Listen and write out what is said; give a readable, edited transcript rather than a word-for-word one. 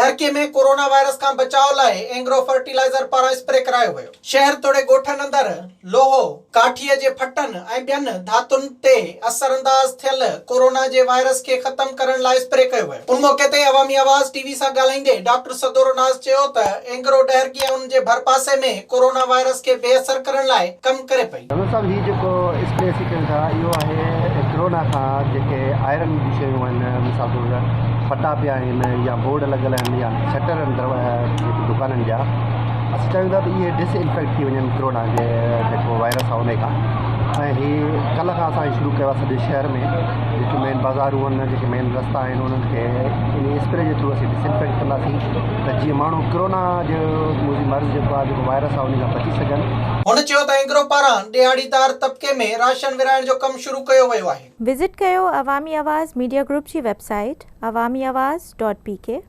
Daharki ۾ corona virus کان بچاء لاء اينگرو فرٽيلائيزر پاران اسپري ڪرايو ويو. شهر توڙي ڳوٺن اندر لوهو، ڪاٺيء جي ڦٽن ۽ ٻين ڌاتن تي اثرانداز ٿيل ڪورونا جي وائرس کي ختم ڪرڻ لاء اسپري ڪيو ويو. ان موقعي تي عوامي آواز ٽي وي سان ڳالهائيندي ڊاڪٽر سدورو ناز چيو ته اينگرو ڏهرڪي ۽ ان جي ڀرپاسي ۾ ڪورونا وائرس کي بي اثر ڪرڻ لاء ڪم ڪري پئي. جنرل صاحب هي جيڪو اسپري اسين ڪيون ٿا اهو آهي ڪرونا کان جيڪي آئرن جون شيون آهن مثال طور ڦٽا پيا آهن يا بورڊ لڳل آهن يا شٽر آهن جيڪي دڪانن جا اسين چاهيون ٿا ته اهي ڊس انفيڪٽ ٿي وڃن ڪرونا جي جيڪو وائرس آهي ان کان ۽ هي ڪلهه کان اسان شروع ڪيو آهي سڄي شهر ۾ جيڪي مين بازارون آهن جيڪي مين رستا آهن انهن کي ان اسپري جي ٿرو اسين ڊس انفيڪٽ ڪنداسين ته جيئن ماڻهو ڪرونا جو موذي مرض جيڪو آهي جيڪو وائرس آهي ان کان بچي سگهن. هن چيو ته اينگرو پاران ڏهاڙيدار طبقي ۾ راشن ورهائڻ جو ڪم شروع ڪيو ويو آهي. وزٽ ڪيو عوامي آواز ميڊيا گروپ جي website Awami Awaz dot P K.